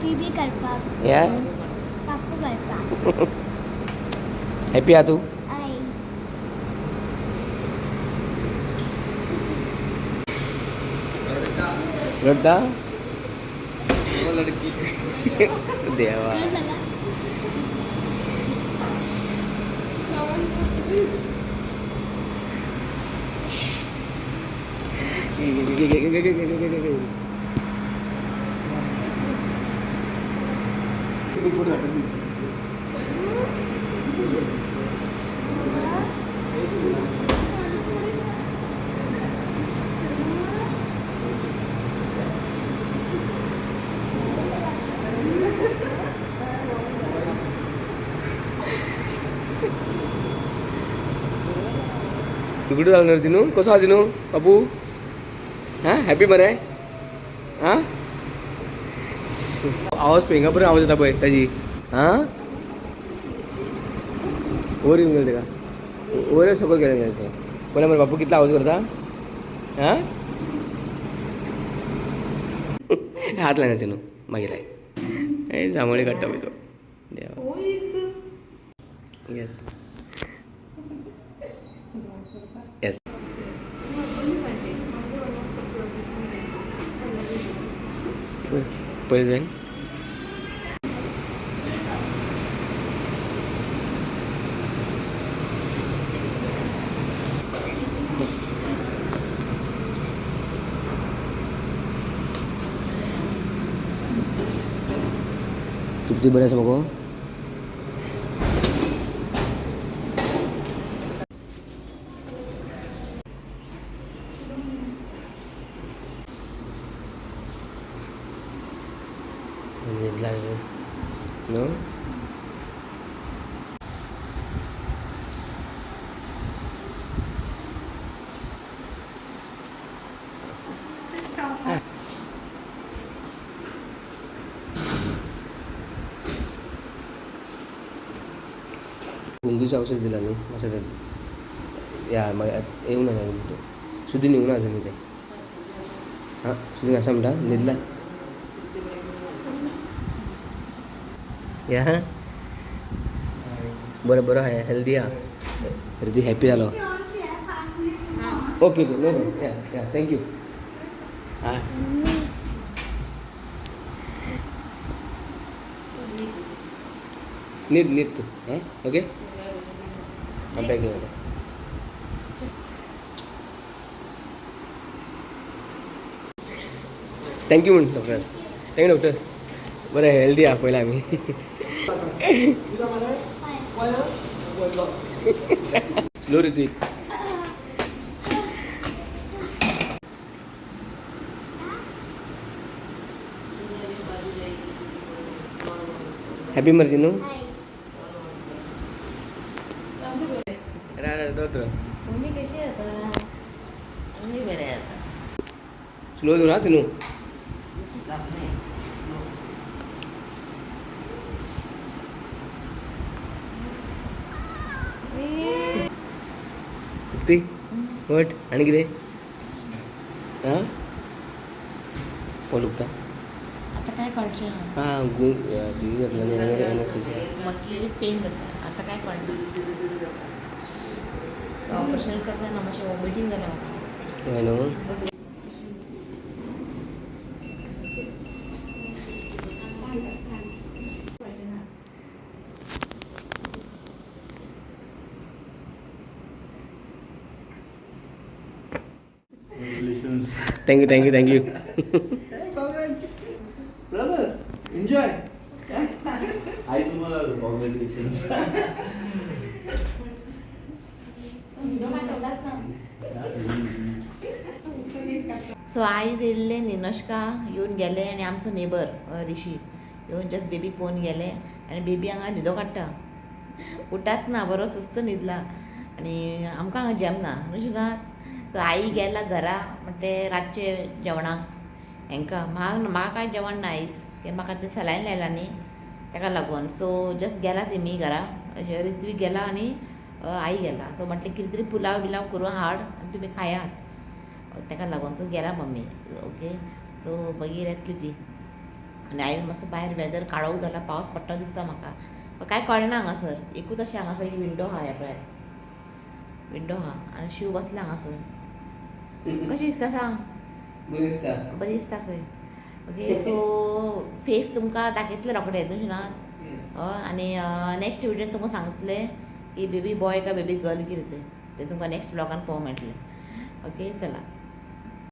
Baby करपाक. या. बापू करपाक. हॅपी आहा तूं? हय. रडटा? लडकी. देवा. कुठे जाणार तिनू? कसो आहा तिनू बाबू? हां, हॅपी मरे? हां, आवाज पेंगा पर्यंत आवाज येता पळय ताजी. हां, वर येवन गेले तेका, वर सकयल गेले. पळय मरे बापू कितलो आवाज करता. हां, हात लायना न्हू, मागीर लाय. ए, जांभळी काडटा पळय तो. देवा. येस येस, पळय जाय. तृप्ती बरें आसा मगो? न्हिदला न्हू? गुंगीचं औषध दिला न्ही मातशें तें या मागीर येवना तें सुदीन येवना अजून तें. हां, सुदीन आसा म्हणटा. न्हिदला या. बरें बरो आहा, हेल्दी आहा. रिती हॅपी जालो. Okay okay, no problem. Yeah yeah, thank you. हां, न्हीद न्हीद तूं. हां, ओके, हांव बॅग घेवन येता. Thank you म्हण डॉक्टर. Thank you doctor. बरें, हेल्दी आहा पयलीं आमी. स्लो ऋत्विक. हॅपी मर्जी न्हू? हय. दोतोर. मम्मी कशी आसा? आमी बरें आसा. स्लो दवर हा तिनू. बापरे. ती वट आनी कितें? आं, पोट दुखता? आता काय कळचें ना. हां, गु ती घातला न्ही एनएससी. मागीर पेन जाता. आतां काय कळना. ऑपरेशन करतना मातशें वॉमिटींग जालें म्हाका. हय न्हू? Congratulations. Thank you thank you thank you. Hey, congrats. Brother, enjoy. आई तुम्हाला कॉंग्रॅच्युलेशन्स. सो आयज येयल्ले निनोश्का येवन गेले आनी आमचो नेबर ऋषी येवन जस्ट बेबी पळोवन गेले आनी बेबी हांगा न्हिदो काडटा, उठात ना, बरो सुस्त न्हिदला आनी आमकां हांगा जेमना न्हू शुगा. सो आई गेला घरा म्हणटे रातचे जेवणाक हेंकां. म्हाका म्हाका कांय जेवण ना आयज, ते म्हाका ते सलायन लायला न्ही तेका लागून. सो जस्ट गेला तेमी घरा, अशें रित्वीक गेला आनी आई गेला. सो म्हटलें कितें तरी पुलाव बिलाव करून हाड आनी तुमी खायात, तेका लागून. सो गेला मम्मी. ओके, सो मागीर येतली ती. आनी आयज मातसो भायर वेदर काळोख जाला, पावस पडटा दिसता म्हाका. पण काय कळना हांगासर. एकूच अशें हांगासर एक विंडो आहा, ह्या पळयात विंडो आहा आनी शिव बसला हांगासर. कशें दिसता सांग? बरें दिसता. बरें दिसता खंय. ओके, सो फेस तुमकां दाखयतले रोखडे न्हू ना. हय, आनी नेक्स्ट व्हिडियोन तुमकां सांगतले की बेबी बॉय काय बेबी गर्ल कितें तें, तें तुमकां नेक्स्ट ब्लॉगान पळोवंक मेळटलें. ओके, चला.